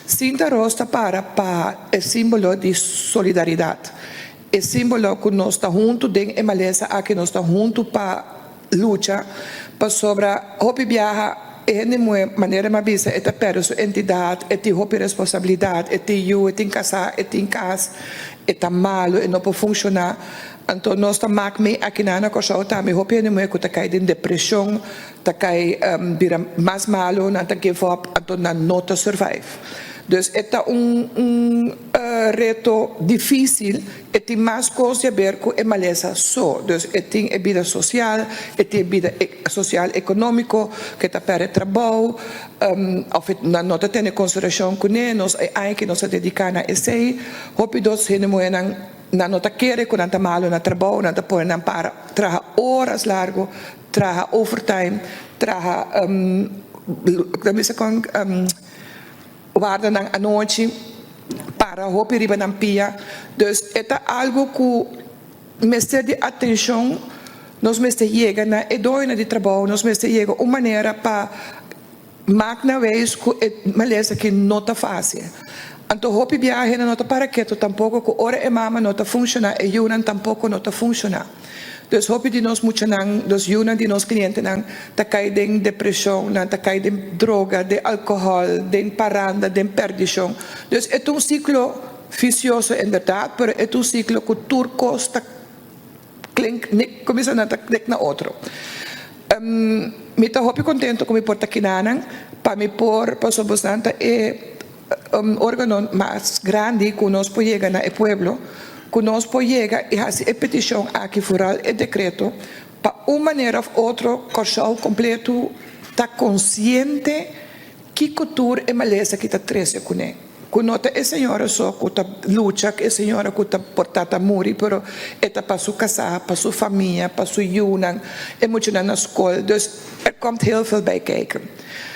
Sinta ros ta para pa e símbolo di solidaridat. E símbolo ku nos ta huntu den e malesa aki, nos ta huntu pa lucha, pasobra hopi biaha e hende muhé, manera mi a bisa, e ta pèrdè su entidat, e tin hopi responsabilidat, e tin yu, e tin kasá, e tin kas, e ta malu, e no por funshoná. Anto nos ta mak mi akinan na Kòrsou tambe hopi hende muhé ku ta kai den depreshon, ta kai bira mas malu, nan ta give up, anto nan no ta survive. Dus e ta un reto difísil, e tin mas kos di haber ku e malesa so. Dus e tin e bida sosial, e tin e bida sosial ekonómiko, ku e ta pèrdè trabou, òf nan no ta tene konsiderashon kuné. Nos e aña ku nos a dediká na esei, hopi dos hende muhénan nan no ta kere ku nan ta malu na trabou, nan ta pone nan para traha oras largu, traha overtime, traha ta bisa kon warda nan anochi, para hopi riba nan pia. Dus e ta algu ku mester di atenshon, nos mester yega na e doño di trabou, nos mester yega un manera pa mak nan wees ku e malesa aki no ta fásil. Anto hopi biaha nan no ta para ketu tampoko ku ora e mama no ta funshoná, e yunan tampoko no ta funshoná. Dus hopi di nos muchanan, nos yunan di nos klientenan ta kai den depreshon, nan ta kai den droga, den alkohòl, den paranda, den pèrdishon. Dus e ta un siklo visioso inderdat, pero e ta un siklo ku tur kos ta klink, kuminsá nan ta klik na otro. Mi ta hopi kontentu ku mi por ta kinanan pa mi por, pasobra bosnan ta e órgano mas grandi ku nos por yega na e pueblo, ku nos por yega i hasi e petishon aki, foral e dekreto, pa un manera òf otro Kòrsou kompletu ta konsiente kiko tur e malesa ki ta trese kuné. Ku no ta e señora so ku ta lucha, e señora ku ta por ta ta muri, pero e ta pa su kasá, pa su famia, pa su yunan, e muchanan na skol. Dus er komt heel veel bij kijken.